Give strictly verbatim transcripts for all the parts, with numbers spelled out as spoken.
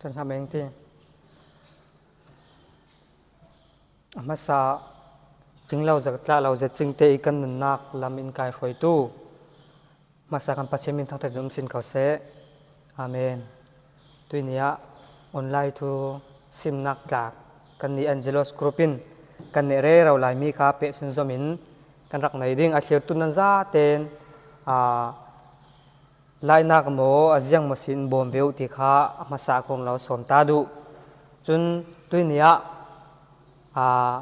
Kan hna meng ti. A hmasa, tlinglo zet, tlahlo zet cingte i kan nunnak lam in kai hruaitu, hmasa kan Pathian min thangṭhat in um sin ko seh. Amen. Tuini ah online thu simnak tlak kan ni Angelos Group in kan neih rero lai mi kha peh sunzom in kan rak nei ding. A thlirtu nan zaten, aa, lainak maw, a ziang maw sin bawm ve uh ti kha a hmasa ka run lo sawm ta duh. Cun tuini ah, aa,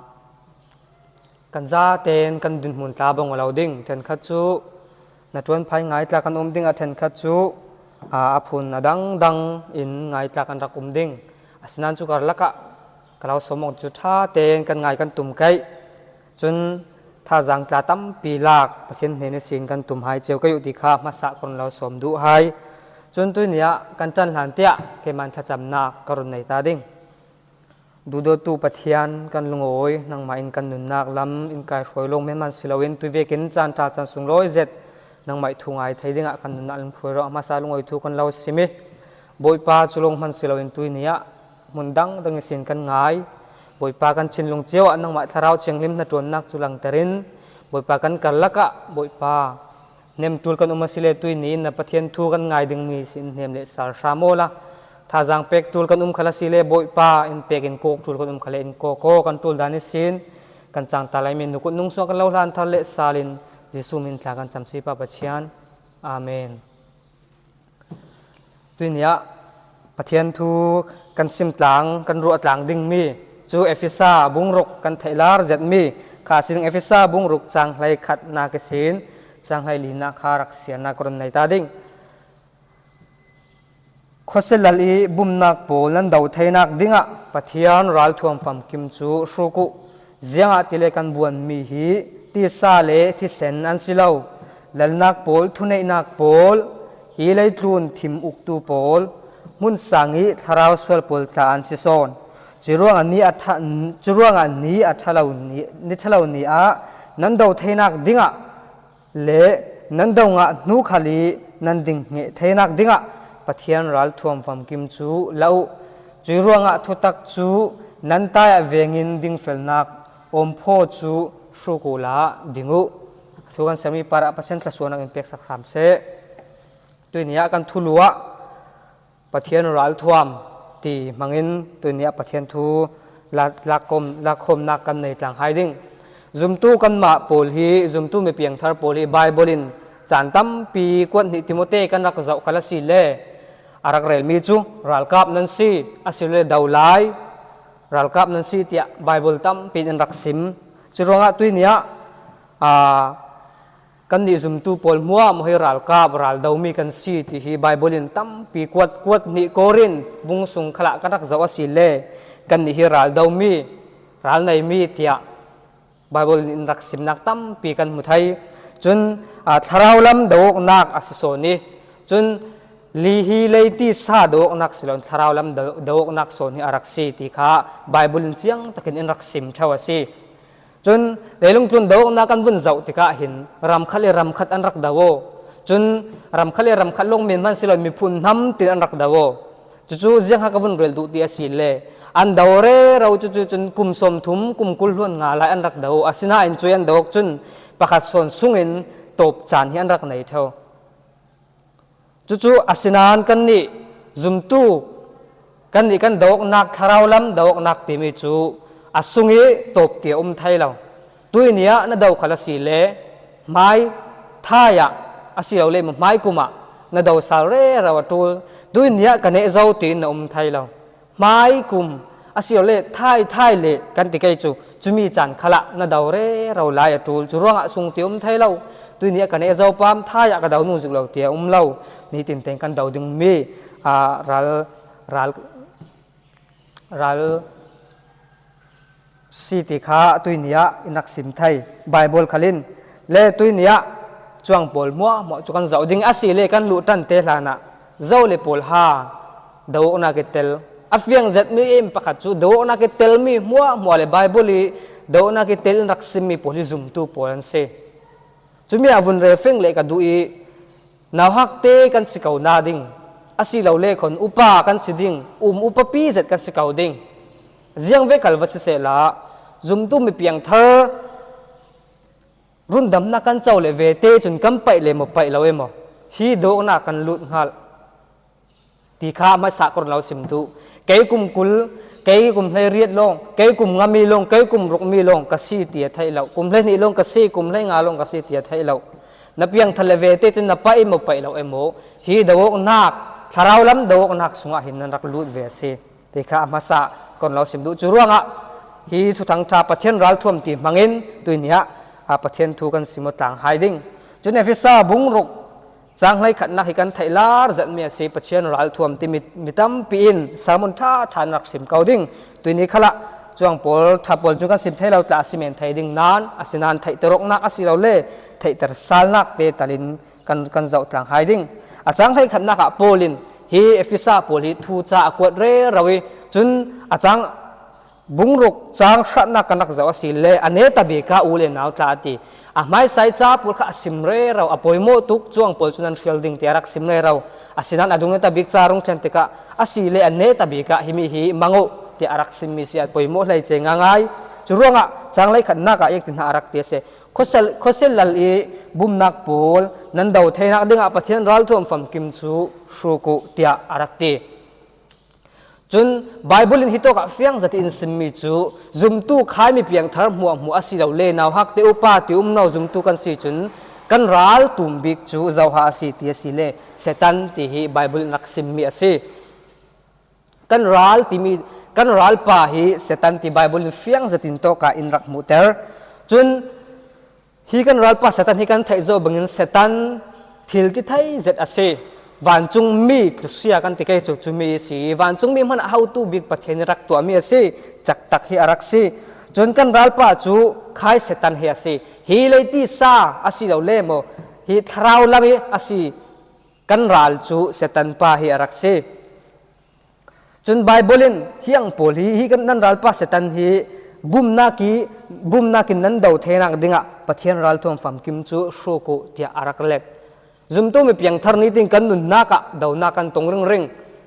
kan zaten kan dinhmun tla bang aw lo ding. Ṭhenkhat cu hnaṭuan phai ngai tla kan um ding, a ṭhenkhat cu, aa, a phun a dangdang in ngai tla kan rak um ding. Asinain cu karlak ah ka lo sawm awk cu ṭha tein kan ngai kan tum kaih. Cun thazaang tla tampi lak Pathian hnen ihsin kan tum hai cio kaih uh ti kha hmasa ka run lo sawm duh hai. Cun tuini ah kan ṭan hlan tiah keimah thlacamnak ka run nei ta ding. Duhdawttu Pathian kan lungawi, nangmah in kan nunnak lam in kai hruai lawng men hman si loin tuivekin caan ṭha caan sunglawi zet nangmah thu ngai thei dingah kan nunnak lam hruai rawh. A hmasa lungawi thu kan lo sim i, Bawipa, cu lawng hman si loin tuini ah hmun dangdang ihsin kan ngai. Bawipa, kan thinlung cio ah nangmah Thlarau Thianghlim hnaṭuannak cu langter in, Bawipa, kan karlak ah, Bawipa, hnem ṭul kan um a si le tuini in na Pathian thu kan ngai dingmi sin hnem le sal hram awla, thazaang pek ṭul kan um khal a si le Bawipa, in pek in kawk ṭul kan um khal le in kawk aw, kan ṭul dan ihsin kan cang ta laimi nu kut nung sungah kan lo hlan thar le sal in Jesuh min tla kan cam si Pa Pathian. Amen. Tuini ah Pathian thu kan sim tlang, kan ruah tlang dingmi cu Efesa bung ruk kan theih lar zetmi kha a si ding. Efesa bung ruk cang hlei khatnak ihsin cang hlei linak kha rak siarnak ka run nei ta ding. Khuasia lal i bumnak pawl nan do theinak dingah Pathian ralthuam famkim cu hruk uh. Ziangahtile kan buanmi hi tisa le thisen an si lo. Lalnak pawl, thuneihnak pawl, hi leitlun thim uktu pawl, hmun sang i thlarau sual pawl tla an si sawn. Curuangah ni a ṭha, curuangah ni a ṭha lo ni, ni ṭha lo ni ah nan do theinak dingah le nan do ngah hnu khal i nan ding hnget theinak dingah Pathian ralthuam famkim cu la uh. Cuih ruangah thutak cu nan tai ah vengin dingfelnak awmphaw cu hruk uhla ding uh. Thu kan siami parah Pathian thluasuahnak in peksak hram seh. Tuini ah kan thulu ah Pathian ralthuam ti hmangin tuini ah Pathian thu la-, lakhawm, lakhawmnak kan nei tlang hai ding. Zumtu kanmah pawl hi, zumtu mi piangthar pawl hi Baibal in caan tampi kuat hnih Timote kan rak zoh khal a si le a rak relmi cu ralkap nan si, a si le do lai ralkap nan si tiah Baibal tampi in an rak sim. Curuangah tuini ah, aa, kannih zumtu pawl hmuahhmuah hi ralkap, raldomi kan si ti hi Baibal in tampi kuat, kuat hnih Korin bung sung khalah kan rak zoh a si le kannih hi raldomi, ralneimi tiah Baibal in rak simnak tampi kan hmu thei. Cun, aa, thlarau lam do-awknak a si sawn i, cun li hi leiti sa do-awknak si loin thlarau lam do, do-awknak sawn hi a rak si ti kha Baibal in ciang takin in rak sim ṭheu a si. Cun leilung tlun do-awknak kan vun zoh tikah hin ram khat le ram khat an rak do aw. Cun ram khat le ram khat lawng men hman si lo, miphun hnam tin an rak do aw. Cucu ziangha ka vun rel duh ti a si le an do rero cucu cun kum sawmthum, kum kul hluan nga lai an rak do aw. Asinain cuih an do awk cun pakhat sawn sungin tawp caan hi an rak nei ṭheu. Cucu asinain kannih zumtu, kannih kan do-awknak, thlarau lam do-awknak timi cu a sung i tawp ti a um thei lo. Tuini ah na do khal a si le hmai thai ah a si lo le hmai kum ah na do sal rero a ṭul. Tuini ah ka neh zo tiin na um thei lo. Hmai kum a si lo le thai, thai le kan ti kei cu, cumi caan khalah na do rero lai a ṭul. Cu ruangah sung ti a um thei lo. Tuini ah ka neh zo pam, thai ah ka do nu zik lo ti a um lo. Nitin tein kan do dingmi, aa, ral, ral, ral si ti kha tuini ah in rak sim thei. Baibal khal in le tuini ah cuang pawl hmuahhmuah cu kan zoh ding a si le kan luh ṭan te hlanah zo le pawl ha do-awknak i tel a fiang zetmi in pakhat cu do-awknak i telmi hmuahhmuah le Baibal i do-awknak i tel in rak simmi pawl hi zumtu pawl an si. Cumi ah vun rel feng le ka duh i, nauhak te kan si ko na ding, A si lo le khon upa kan si ding, um upapi zet kan si ko ding. Ziang vekal va sisehla, zumtu mi piangthar rundamna kan co le vete cun kan paih le maw paih lo emaw, hi dawknak kan lut hngal ti kha hmaisa ka run lo sim duh. Kei kum kul, kei kum hleiriat lawng, kei kum nga mi lawng, kei kum ruk mi lawng ka si ti a theih lo. Kum hleihnih lawng ka si, kum hleinga lawng ka si ti a theih lo. Na piangthar le vete cun na paih emaw paih lo emaw, hi dawknak, thlarau lam dawknak sungah hin nan rak lut ve a si ti kha a hmasa ka run lo sim duh. Cu ruangah hi thuthang ṭha Pathian ralthuam ti hmangin tuini ah, aa, Pathian thu kan sim aw tlang hai ding. Cun Efesa bung ruk cang hleikhatnak hi kan theih lar zetmi a si. Pathian ralthuam timi mi tampi in sermon ṭha ṭha an rak sim ko ding. Tuini khalah cuang pawl, ṭha pawl cu kan sim thei lo tla a si men thei ding nain, asinain theihter awknak a si lo le theihter salnak te talin kan, kan zoh tlang hai ding. A cang hleikhatnak ah Paul in hi Efesa pawl hi thu ca a kuat rero i, cun a cang bung ruk cang hratnak kan rak zoh a si le, a neta bik ah u le nau tla a ti. A hmaisa i ca pawl kha a sim rero, a pawimawh tuk, cuang pawl cu nan hrial ding tiah a rak sim rero. Asinain a dung neta bik ca rung ṭhian tikah a si le, a neta bik ah himi hi mang uh tiah a rak simmi si a pawimawh hleice ngaingai. Cu ruangah cang hleikhatnak ah eng ti hna a rak ti a si. Khuasel, khuasel lal i bumnak pawl nan do theinak dingah Pathian ralthuam famkim cu hruk uh tiah a rak ti. Cun Baibal in hitawk ah fiang zat in simmi cu, zumtu khaimi piangthar hmuahhmuah a si lo le, nauhak te upa ti um lo zumtu kan si cun, kan ral tum bik cu zoha a si ti a si le, Satan ti hi Baibal in rak simmi a si. Kan ral timi, kan ralpa hi Satan ti Baibal in fiang zat in tawk ah in rak hmuhter. Cun hi kan ralpa Satan hi kan theih zo bangin Satan thil ti thei zet a si. Vancungmi tlusia kan ti kei cu cumi a si. Vancungmi hmanh a hotu bik Pathian rak tuahmi a si. Caktak hi a rak si. Cun kan ralpa cu khai Satan hi a si. Hi lei tisa a si lo le maw, hi thlarau lam hi a si. Kan ral cu Satan pa hi a rak si. Cun Baibal in hi ang pawl hi, hi kan nan ralpa Satan hi bumnak i, bumnak in nan do theinak dingah Pathian ralthuam famkim cu hruk uh tiah a rak let. Zumtu mi piangthar nitin kan nunnak ah donak kan tong ringring.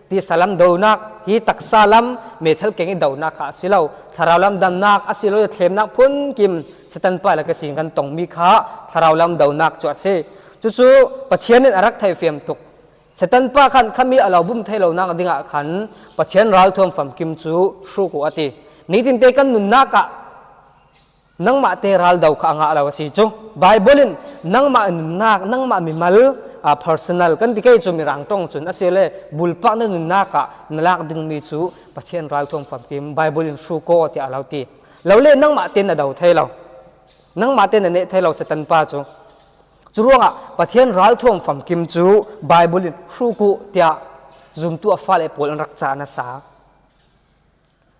Tisa lam donak hi taksa lam, methal keng i donak kha a si lo. Thlarau lam damnak a si lo, thlemnak phunkim Satan pa lak ihsin kan tongmi kha thlarau lam donak cu a si. Cucu Pathian in a rak theihfiam tuk. Satan pa khan khami a lo bum thei lonak dingah khan Pathian ralthuam famkim cu hruk uh a ti. Nitin te kan nunnak ah nangmah te ral do kha a ngah lo a si cu. Baibal in nangmah nunnak, nangmah mimal, aa, personal kan ti kei cu mirang ṭong cun a si le, bulpak na nunnak ah na lak dingmi cu Pathian ralthuam famkim Baibal in hruk aw tiah a lo ti. Lo le nangmah te na do thei lo. Nangmah te na neh thei lo Satan pa cu. Cu ruangah Pathian ralthuam famkim cu Baibal in hruk uh tiah zumtu a fale pawl an rak cah nasa.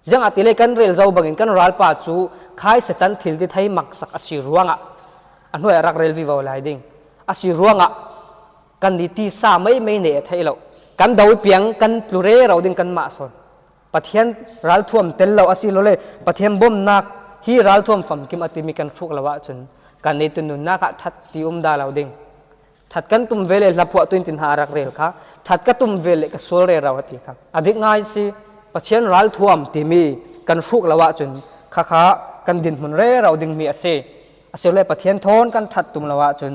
Ziangahtile kan rel zo bangin kan ralpa cu khai Satan thil ti thei maksak a si ruangah a hnuai a rak rel vivo lai ding. A si ruangah kan ni tisa meimei nei a theih lo. Kan do piang kan tlu rero ding kanmah sawn. Pathian ralthuam tel lo a si lo le, Pathian bomnak hi ralthuam famkim a timi kan hruk lo ahcun kan ni tu nunnak ah ṭhat ti um dah lo ding. Ṭhat kan tum ve le hlaphuah tuin ti hna a rak rel kha, ṭhat ka tum ve le ka sual rero a ti kha. A dik ngai si, Pathian ralthuam timi kan hruk lo ahcun khakha kan dinhmun rero dingmi a si. A si le Pathian thawn kan ṭhat tum lo ahcun,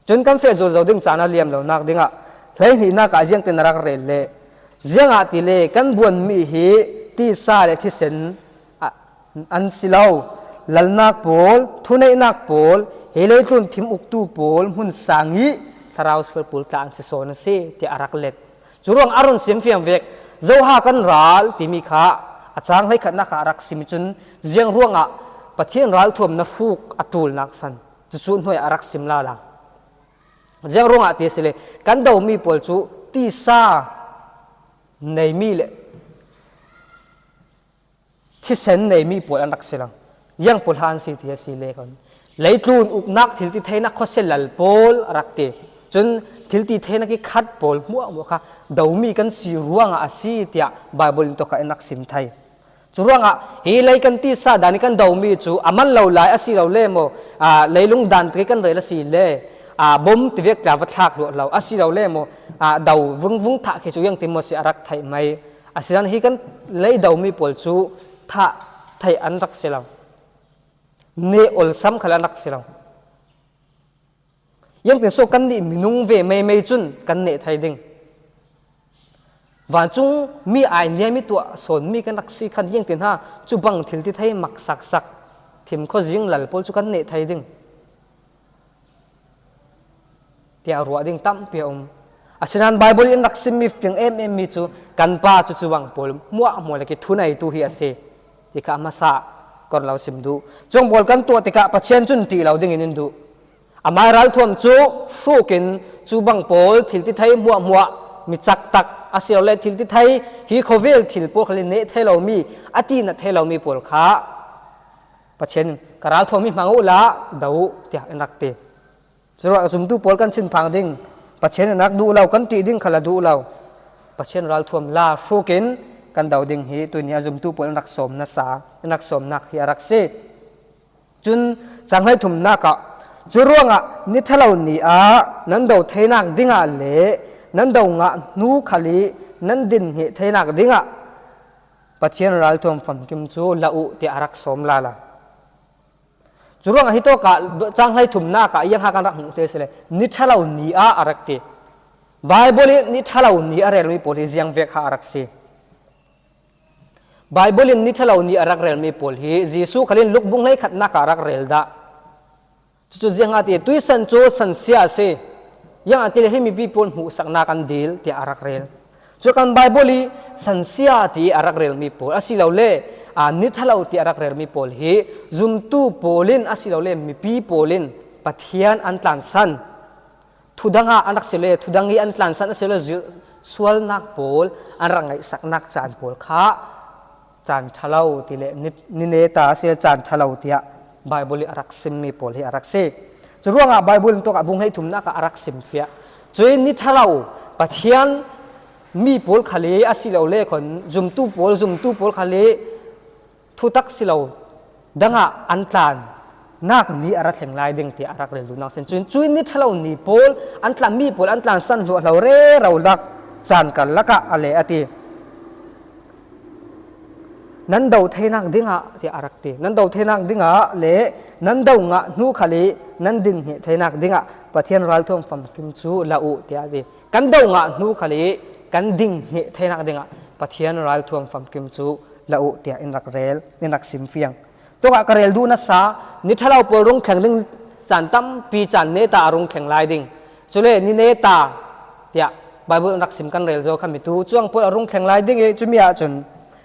cun kan feh zulzo ding caan a liam lonak dingah hleihnihnak ah ziangtin a rak rel le, ziangahtile kan buanmi hi tisa le thisen, a, an si lo. Lalnak pawl, thuneihnak pawl, hi leitlun thim uktu pawl hmun sang i thlarau sual pawl tla an si sawn a si, tiah a rak let. Cu ruang a run simfiang vek, zoha kan ral timi kha a cang hleikhatnak ah a rak sim i cun ziang ruangah Pathian ralthuam na hruk a ṭulnak san cucu hnuai a rak sim lala. Ziang ruangah ti a si le, kan domi pawl cu tisa neimi le thisen neimi pawl an rak si lo. Ziang pawl an si ti a si le kon. Leitlun uknak thilti theinak khuasia lal pawl a rak ti. Cun thilti theinak i khat pawl hmuahhmuah kha domi kan si ruangah a si tiah Baibal in tawkah in rak sim thei. Cu ruangah hi lei kan tisa dan i kan domi cu a man lo lai a si lo le maw, aa, leilung dan tawk i kan rel a si le, a bom ti vek tla va thlak luah lo. A si lo le maw, a do vung vung thah khi cu iang ti maw si a rak theih mai. A si dan hi kan lei do mi pawl cu thah theih an rak si lo. Neh olsam khal an rak si lo. Iang tin so kan nih minung ve meimei cun kan neh thei ding. Vancung mi ai niam i tuah sawn mi kan rak si khan iang tin ha cu bang thil ti thei mak saksak thim kho zing lal pawl cu kan neh thei ding. Tiah ruah ding tampi a um. Asinain Baibal in rak simmi fiang em em mi cu kan pa cu cubang pawl hmuahhmuah le ki thuneitu hi a si ti kha a hmasa kan lo sim duh. Cun pawl kan tuah tikah Pathian cun ṭih lo dingin in duh. Amai ralthuam cu hrukin cubang pawl thil ti thei hmuahhmuah mi caktak a si lo le thil ti thei hi khuavel thil pawl khal in neh thei lomi a ti nat thei lomi pawl kha Pathian in ka ralthuam hi hmang uhla do uh tiah in rak ti. Curuah zumtu pawl kan thinphang ding Pathian in rak duh lo, kan ṭih ding khal a duh lo. Pathian ralthuam la hrukin kan do ding hi tuini a zumtu pawl in rak sawm nasa, in rak sawmnak hi a rak si. Cun cang hleithumnak ah, curuangah ni ṭhalo ni ah nan do theinak dingah le nan do ngah hnu khal i nan din hngeh theinak dingah Pathian ralthuam famkim cu la uh tiah a rak sawm lala. Curuangah hitawkah cang hleithumnak ah iang ha kan rak hmuh te sile ni ṭhalo ni ah a rak ti. Baibal in ni ṭhalo ni a relmi pawl hi ziang vek ha a rak si. Baibal in ni ṭhalo ni a rak relmi pawl hi Jesuh khal in Luk bung hleikhatnak ah a rak rel dah. Cucu ziang a ti, tuisan cu sansia a si. Iang a ti le hi mipi pawl hmuhsaknak an dil tiah a rak rel. Cu kan Baibal i sansia ti a rak relmi pawl a si lo le, aa, ni ṭhalo ti a rak relmi pawl hi zumtu pawl in a si lo le mipi pawl in Pathian an tlansan. Thudang ah an rak si le, thudang i an tlansan a si le, zu-, sualnak pawl an rak ngaihsaknak caan pawl kha caan ṭhalo ti le ni, ni neta a si le caan ṭhalo tiah Baibal i a rak simmi pawl hi a rak si. Curuangah Baibal in tawkah bung hleithumnak ah a rak simfiah. Cui ni ṭhalo Pathian mi pawl khal i a si lo le khon zumtu pawl, zumtu pawl khal i thutak si lo dangah an tlannak ni a ra thleng lai ding tiah a rak rel duhnak sin. Cun cui ni ṭhalo ni pawl an tlan, mi pawl an tlansan hluahhlo rero lak caan karlak ah a le a ti. Nan do theinak dingah tiah a rak ti. Nan do theinak dingah le nan do ngah hnu khal i nan din hngeh theinak dingah Pathian ralthuam famkim cu la uh tiah a ti. Kan do ngah hnu khal i kan din hngeh theinak dingah Pathian ralthuam famkim cu la uh tiah in rak rel, in rak sim fiang. Tawkah ka rel duh nasa, ni ṭhalo pawl rung thleng ding caan tampi caan neta a rung thleng lai ding. Cule ni neta tiah Baibal in rak sim kan rel zo kha mi tu cuang pawl a rung thleng lai ding i cumi ahcun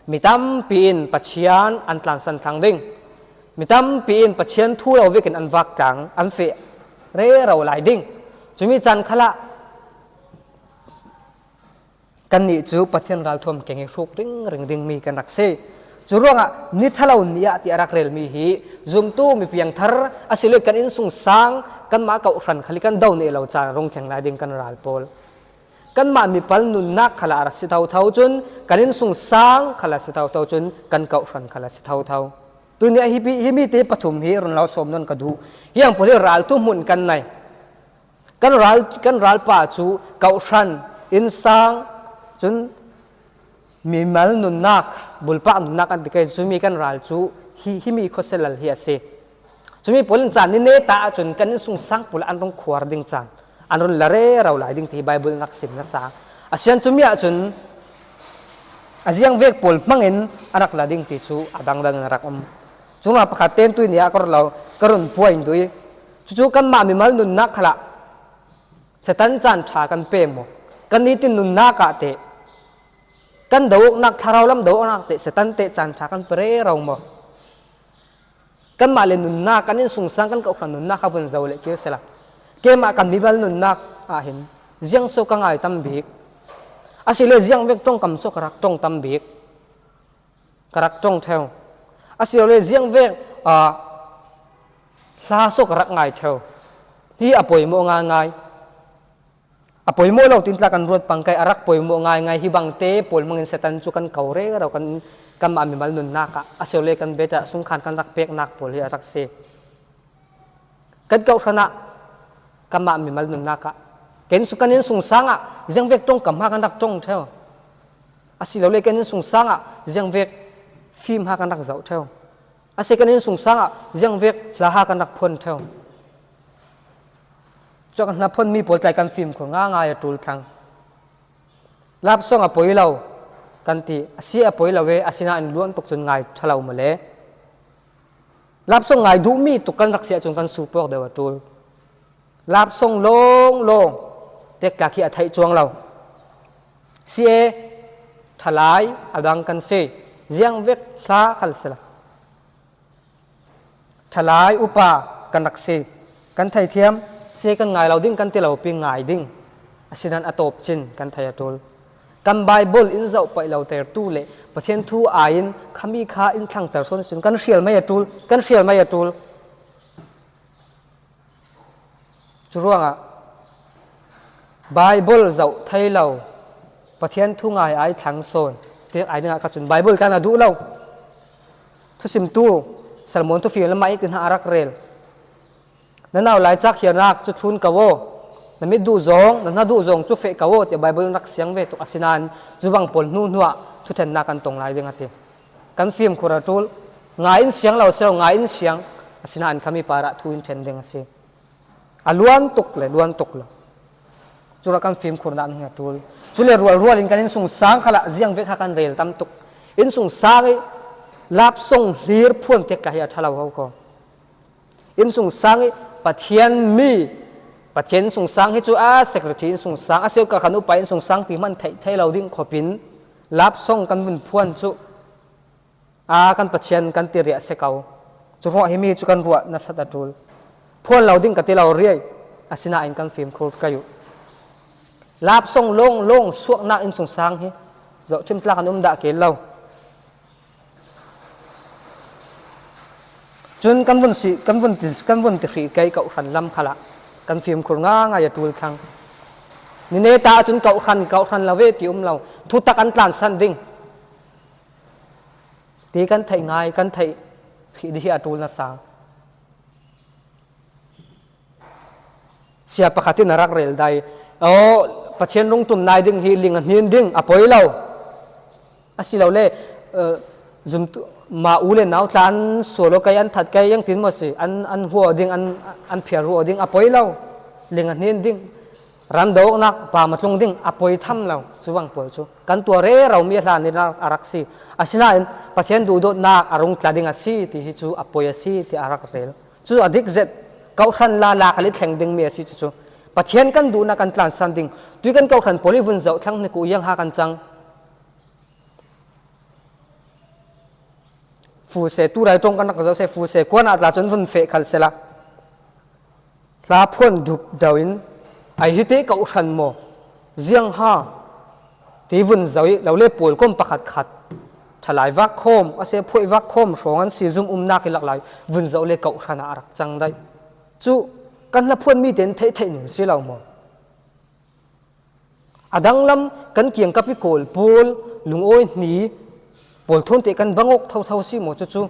mi tampi in Pathian an tlansan thlang ding. Mi tampi in Pathian thu lo vekin an vak tlang, an feh rero lai ding. Cumi caan khalah kannih cu Pathian ralthuam keng i hruk ringring dingmi kan rak si. Curuangah ni ṭhalo ni ah tiah rak relmi hi zumtu mi piangthar a si le kan innsungsang kanmah kohhran khal i kan do nih lo caan rung thleng lai ding kan ral pawl. Kanmah mipal nunnak khal a rak si thotho cun kan innsungsang khal a si thotho cun kan kohhran khal a si thotho. Tuini ah hi, hi mi te pathum hi run lo sawm nawn ka duh. Hiang pawl hi raltu hmun kan nei. Kan ral, kan ralpa cu kohhran, innsang, cun mimal nunnak, bulpak nunnak an ti kai, cumi kan ral cu hi, himi khuasia lal hi a si. Cumi pawl in caan ni neta ahcun kan innsungsang pawl an rung khuar ding caan, an run la rero lai ding ti hi Baibal in rak sim nasa. A sian cumi ahcun a ziangvek pawl hmangin a rak la ding ti cu a dangdang in a rak um. Cuma pakhat ten tuini ah ka run lo, ka run puai duh i, cucu kanmah mimal nunnak khalah Satan caan ṭha kan pe maw? Kan nitin nunnak ah teh, kan do awknak, thlarau lam do awknak teh, Satan teh caan ṭha kan pe rero maw? Kanmah le nunnak, kan innsungsang, kan kohhran nunnak kha vun zo le kir sela. Keimah kan mimal nunnak ah hin ziang so ka ngai tam bik. A si le ziang vek ṭongkam so ka rak ṭong tam bik. Ka rak ṭong ṭheu. A si lo le ziang vek, aa, hla so ka rak ngai ṭheu. Hi a poimawh ngaingai. A poimawh lo tin tla kan ruat pang kai, a rak poimawh ngaingai. Hi bangte pawl hmangin Satan cu kan ko rero, kan, kanmah mimal nunnak ah, a si lo le kan bet ah sungkhan kan rak peknak pawl hi a rak si. Kan kohhran ah Kanmah mimal nunnak ah, kan sung, kan innsungsang ah ziangvek ṭongkam ha kan rak ṭong ṭheu. Asilole kan innsungsang ah ziangvek fim ha kan rak zoh ṭheu. Asia kan innsungsang ah ziangvek hla ha kan rak phuan ṭheu. Cuah kan hla phuanmi pawl tlai kan fimkhur ngaingai a ṭul thlang. Love song a poi lo kan ti, a si a poi lo e, asinain luan tuk cun ngai ṭha lo maw le. Love song ngai duhmi tuk kan rak si ahcun kan supuak deuh a ṭul. Love song lawnglawng teklak hi a theih cuang lo. Si e, ṭhalai a dang kan si, ziangvek hla khal sila. Ṭhalai upa kan rak si, kan theithiam, si kan ngai lo ding kan ti lo pi ngai ding. Asinain a tawp cin kan thei a ṭul. Kan Baibal in zoh paih lo tertu le Pathian thu ai in khami kha in thlangter sawn cun kan hrial mai a ṭul, kan hrial mai a ṭul. Curuangah Baibal zoh thei lo, Pathian thu ngai ai thlang sawn, tiang ai dingah kha cun Baibal kan a duh lo. Thusimtu Salmon thufim lamah in ti hna a rak rel. Na nau lai cak hiarnak cu thlun ko aw, na mit duh zong, na hna duh zong cu feh ko aw, tiah Baibal in rak siang ve tuk. Asinain cubang pawl hnu hnuah thuṭhennak kan tong lai ding a ti. Kan fimkhur a ṭul, ngai in siang lo sio, ngai in siang, asinain khami parah thu in ṭhen ding a si. A luan tuk le luan tuk lo. Curuangah kan fimkhurnak nih a ṭul. Cule rualrual in kan innsungsang khalah ziangvek kha kan rel tam tuk. Innsungsang i love song hlir phuan tiak ka hi a ṭha lo ho ko. Innsungsang i Pathian mi, Pathian innsungsang hi cu a secretary innsungsang, a sio ka khan upa innsungsang pi hman theih, theih lo ding khopin love song kan vun phuan cu a kan Pathian kan ti riah si ko. Curuangah himi cu kan ruah nasat a ṭul. Phuan lo ding ka ti lo riai, asinain kan fimkhur ka uh. Love song lawnglawng suaknak innsungsang hi zohṭhim tlak an um dah kei lo. Cun kan vun si, kan vun ti, kan vun ti hrih kei, kawhhran lam khalah kan fimkhur ngaingai a ṭul thlang. Ni neta ahcun kawhhran, kawhhran lo ve ti um lo. Thutak an tlansan ding ti kan theih ngai, kan theih hrih dih hi a ṭul nasa. Sia pakhat in a rak rel dai. Aw, Pathian rung ṭum nai ding hi ling a hnin ding a poi lo. Asilole, eh, zumtu, mah u le nau tla an sual aw kei, an that kei, iang tin maw si, an, an hua aw ding, an, an phiar ruah aw ding a poi lo. Ling a hnin ding, ran dawknak pam a tlung ding a poi tham lo. Cubang pawl cu kan tuah rero mi a hlan in a rak si. Asinain Pathian duhdawtnak a rung tla ding a si ti hi cu a poi a si ti a rak rel. Cu a dik zet, kawhhran lala kha i thleng dingmi a si cucu. Pathian kan duhnak kan tlansan ding. Tui kan kawhhran pawl i vun zoh thlang hnik uh, iang ha kan cang. Fuse turai ṭong kan rak zoh se, fuse kuan ah tla cun vun feh khal sela. Hla phuan dup deuh in, ai hi te kawhhran maw? Ziang ha? Ti vun zoh i, lo le pawl kom pakhat khat ṭhalai vak khawm, a si phuai vak khawm hrawng an si zumh umnak i lak lai vun zoh le kawhhran ah a rak cang daih. Cu kan hla phuan mi tein theih theih nun si lo maw? A danglam kan kiangkap i kawl pawl, lungawi hni pawl thawn te kan bang awk thotho si maw cucu?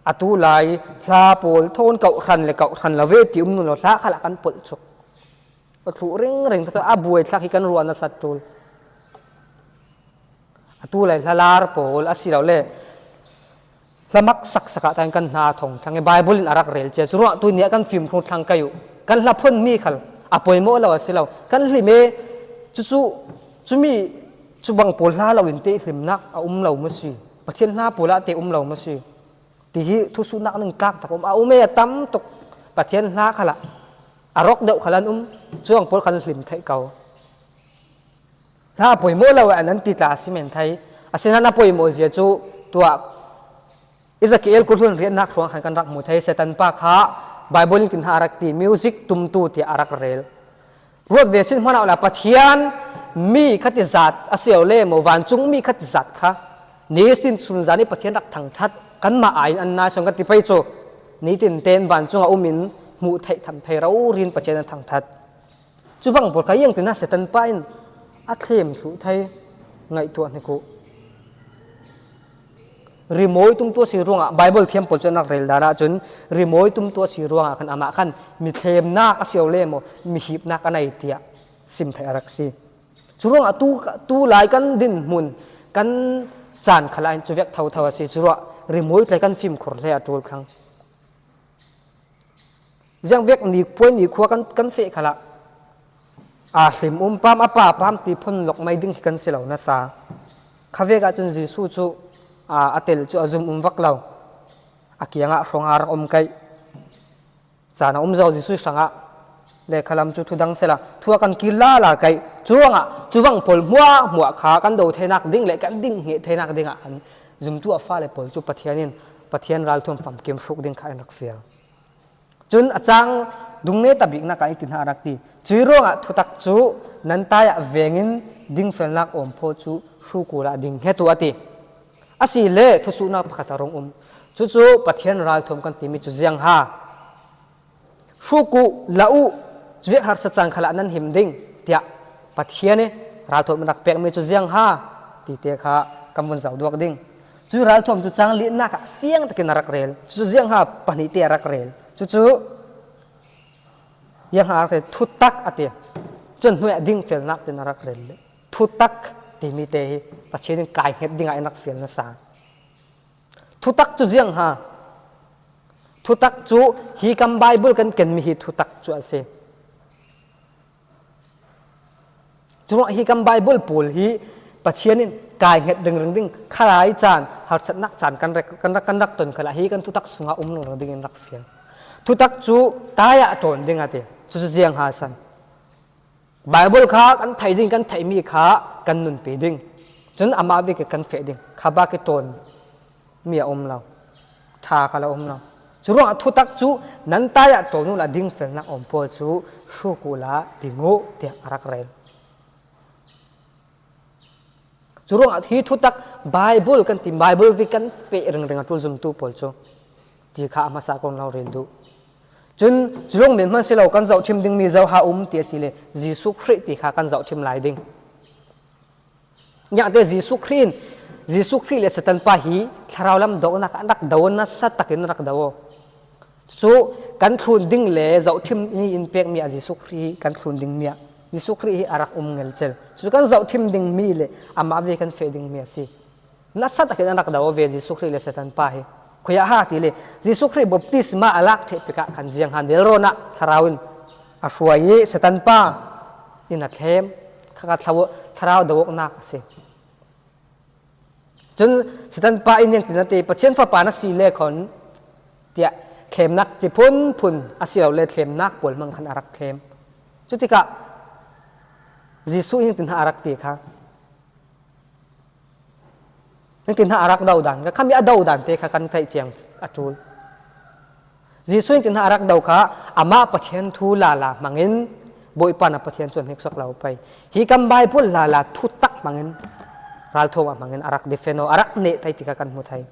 Atu lai hla pawl thawn kawhhran le kawhhran lo ve ti um nun lo, hla khalah kan polh chuk. A thluh ringring thotho, a buai thlak hi kan ruah nasat ṭul. Atu lai hlalar pawl a si lo le, hlamak saksak ah tan kan hna a thong thlang i Baibal in a rak rel cia. Curuangah tuni ah kan fimkhur thlang kai uh. Kan hla phuan mi khal a poimawh lo a si lo. Kan hlim e, cucu, cumi, cubang pawl hla lo in te hlimnak a um lo maw si? Pathian hla pawl ah te um lo maw si? Ti hi thusuhnak ning tlak tak um a um e, a tam tuk. Pathian hla khalah a rawk deuh khal an um, cuang pawl khal an hlim theih ko. Hla a poimawh lo an, an ti tla a si men thei. Asinain a poimawh zia cu tuah Ezekiel kuhlun riatnak hruang khan kan rak hmu thei. Satan pa kha Baibal in tin hna a rak ti, music tumtu tiah a rak rel. Ruat ve chin hmanh ah la Pathian mi kha ti zat a si lo le maw, vancung mi kha ti zat kha nisin sunzan i Pathian rak thangṭhat kanmah aiin an nai sawn kan ti pei cu. Nitin tein vancung a um in hmuh theih tham thei rori in Pathian an thangṭhat. Cubang pawl kha iang tin ah Satan pa in a thlem thluh thei, ngaihtuah hnik uh. Rimawi tumtu a si ruangah Bible thiam pawl cu an rak rel dan ahcun rimawi tumtu a si ruangah khan amah khan mi thlemnak a si lo le maw, mi hipnak a nei tiah sim theih a rak si. Cu ruangah tu, tu lai kan dinhmun, kan caan khalah hin cu vek thotho a si. Cu ruah rimawi tlai kan fimkhur hle a ṭul thlang. Ziangvek ni puai ni khua kan, kan feh khalah, aa, hlim um pam, a pa pam ti phun lawk mai ding hi kan si lo nasa. Khavek ahcun Jesuh cu, aa, a tel cu a zum um vak lo. A kiangah hrawng a rak um kaih. Caan a um zo Jesuh hrangah le khalam cu thu dang sela, thu a kan kir lala kaih. Curuangah cuvang pawl hmuahhmuah kha kan do theinak ding le kan ding hneh theinak dingah khan zumtu a fale pawl cu Pathian in Pathian ralthuam famkim hruk ding kha in rak fial. Cun a cang dung neta biknak ah hiti hna a rak ti. Cui ruangah thutak cu nan tai ah vengin dingfelnak awmphaw cu hruk uhla ding hnget uh a ti. A si le thusuhnak pakhat a rung um. Cucu Pathian ralthuam kan timi cu ziang ha. Hruk uh, la uh, cuvek harsa caan khalah nan him ding, tiah Pathian i ralthuam in rak pekmi cu ziang ha, ti te kha kan vun zoh duak ding. Cu ralthuam cu cang linak ah fiang takin a rak rel. Cucu ziang ha pahnih te a rak rel. Cucu ziang ha a rak rel, thutak a ti. Cun hnuai ah dingfelnak tin a rak rel. Thutak timi te hi Pathian in kai hnget dingah in rak fial nasa. Thutak cu ziang ha. Thutak cu hi kan Bible kan kenmi hi thutak cu a si. Curuangah hi kan Bible pawl hi Pathian in kai hnget ringring ding, khalai caan, harsatnak caan kan rak, kan rak, kan rak ton khalah hi kan thutak sungah um ringring ding in rak fial. Thutak cu tai ah ṭawn ding a ti. Cucu ziang ha san. Bible kha kan theih ding, kan theihmi kha kan nunpi ding. Cun amah vek i kan feh ding. Kha bak i ṭawn mi a um lo. Ṭha kha lo um lo. Curuangah thutak cu nan tai ah ṭawn uhla dingfelnak awmphaw cu hruk uhla ding uh tiah a rak rel. Curuangah hi thutak Bible kan ti, Bible vek kan feh ringring a ṭul zumtu pawl cu ti kha a hmasa kong lo rel duh. Cun cu lawng men hman si lo, kan zohṭhim dingmi zoha um ti a si le Jesuh Khrih ti kha kan zohṭhim lai ding. Ngiahte Jesuh Khrih in, Jesuh Khrih le Satan pa hi thlarau lam dohnak ah an rak do, nasa takin an rak do. Cu kan thlun ding le zohṭhim hi in pekmi ah Jesuh Khrih hi kan thlun dingmi ah Jesuh Khrih hi a rak um ngelcel. Cu kan zohṭhim dingmi le amah ve kan feh dingmi a si. Nasa takin an rak do ve Jesuh Khrih le Satan pa hi. Khuiah ha ti le Jesuh Khrih baptisma a lak ṭheh pekah khan ziang ha nelrawn ah thlarau in a hruai i Satan pa in a thlem kha, kha thlau-, thlarau do awknak a si. Cun Satan pa in niangtin a ti, Pathian fapa na si le khon, tiah thlemnak ci phunphun a si lo le thlemnak pawl hmang khan a rak thlem. Cutikah Jesuh in niangtin a rak ti kha. Niangtin a rak do dan kha, khami a do dan te kha kan theih ciang a ṭul. Jesuh in tin a rak do kha, amah Pathian thu lala hmangin Bawipa na Pathian cu a hneksak lo pei. Hi kan Bible lala thutak hmangin, ralthuam ah hmangin a rak defend aw, a rak neh thei ti kha kan hmu thei.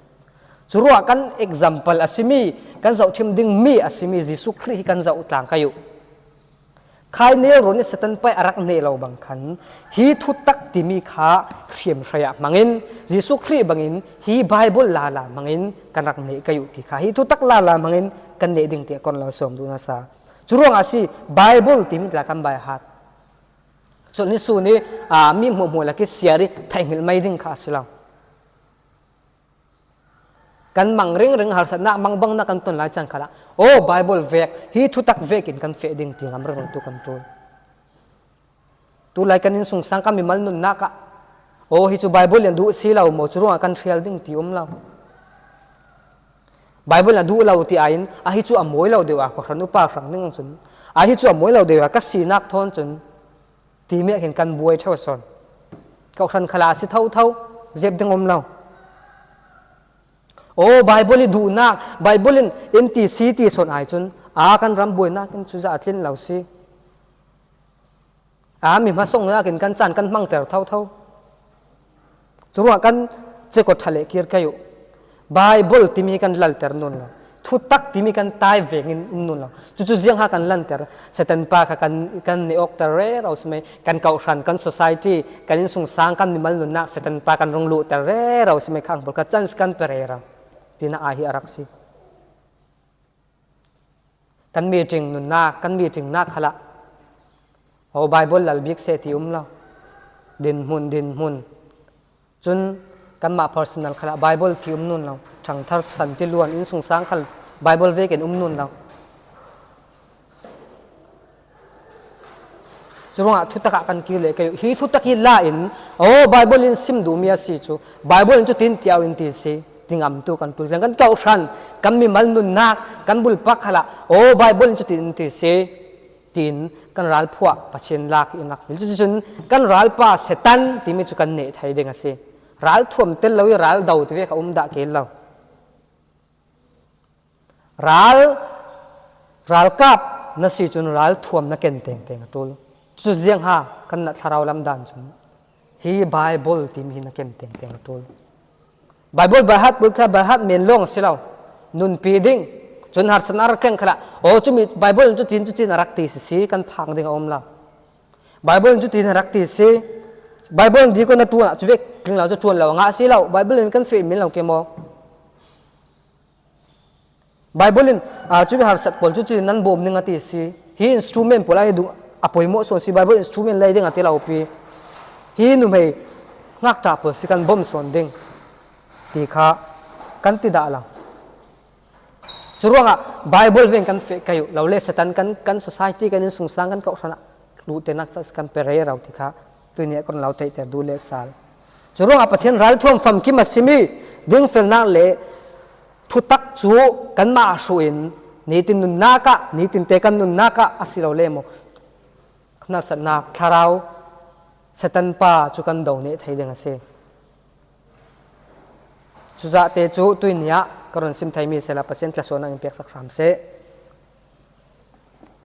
Curuah kan example a simi, kan zohṭhim dingmi a simi Jesuh Khrih hi kan zoh tlang kai uh. Khai nelrawn i Satan pa i a rak neh lo bang khan, hi thutak timi kha hriamhrai ah hmangin, Jesuh Khrih bangin hi Bible lala hmangin kan rak neh kai uh ti kha, hi thutak lala hmangin kan neh ding tiah kon lo sawm duh nasa. Curuangah a si, Bible timi tla kan by heart. Cun nisun i, aa, mi hmuahhmuah lak i siar i theihngilh mai ding kha a si lo. Kan mang ringring, harsatnak mangbangnak kan ton lai cang khalah, aw, Bible vek, hi thutak vekin kan feh ding ti ngam ringring tu kan ṭul. Tu lai kan innsungsang kan mimal nunnak ah, aw, hi cu Bible in duh si lo maw, cu ruangah kan hrial ding ti um lo. Bible in a duh lo ti aiin, a hi cu a mawi lo deuh a, khuahran upa hrang ning cun, a hi cu a mawi lo deuh a, ka sinak thawn cun, timi ah khin kan buai ṭheo sawn. Khuahran khalah a si thotho, zep ding um lo. Aw, Bible i duhnak, Bible in, in ti si ti sawn ai cun, a kan ram buainak in cuzah a tlin lo si. A mi hmasongnak in kan caan kan hmangter thotho. Curuangah kan cekot ṭha le kir kai uh. Bible timi kan lalter nawn lo. Thutak timi kan tai vengin um nawn lo. Cucu ziangha kan lanter, Satan pa kha kan, kan neih awkter rero si mai, kan kohhran, kan society, kan innsungsang, kan mimal nunnak Satan pa kan rung luhter rero si mai, khang pawl kha chance kan pe rero. Tina ai hi a rak si. Kan meeting nunnak, kan meeting nak khalah, aw, Bible lal bik seh ti um lo. Dinhmun, dinhmun. Cun kanmah personal khalah Bible ti um nawn lo. Thangthar san ti luan, innsungsang khal Bible vekin um nawn lo. Curuangah thutakah kan kir leh kei uh. Hi thutak hi la in, aw, Bible in sim duhmi a si cu, Bible in cutin tiau in ti si, tingamtu kan ṭul. Kan kohhran, kan mimal nunnak, kan bulpak khalah, aw, Bible in cutin ti si, tiin kan ralphuah Pathian lak hi in rak vil. Cuticun kan ralpa Satan timi cu kan neh thei ding a si. Ralthuam tel lo i raldo ti ve kha um dah kei lo. Ral, ralkap na si cun ralthuam na ken tengteng a ṭul. Cu ziangha kan na thlarau lam dan cun hi Bible timi hi na ken tengteng a ṭul. Bible by heart, Bible kha by heart men lawng a si lo. Nunpi ding. Cun harsatnak a rak thleng khalah, aw, cumi Bible in cutin, cutin a rak ti sisi kan phang ding a um lo. Bible in cutin a rak ti si. Bible in dikon a ṭuan ah cu vek tling lo cu ṭuan lo a ngah si lo. Bible in kan feh men lo ke maw? Bible in, aa, cumi harsat pawl cu, cu nan bawm ning a ti si. Hi instrument pawl a hi duh a poimawh sawn si, Bible instrument lei ding a ti lo pi. Hi numei ngakṭah pawl si kan bawm sawn ding ti kha kan ti dah lo. Curuangah Bible veng kan feh kei uh lo le Satan kan, kan society, kan innsungsang, kan kohhran ah luhternak ca kan pe rero ti kha tuini ah kan lo theihter duh le sal. Curuangah Pathian ralthuam famkim a simi dingfelnak le thutak cu kanmah a hruh in nitin nunnak ah, nitin te kan nunnak ah a si lo le maw? Harsatnak, thlarau, Satan pa cu kan do neh thei ding a si. Cucaah te cu tuini ah ka run sim theimi sehla Pathian thlasuahnak in pek rak hram seh.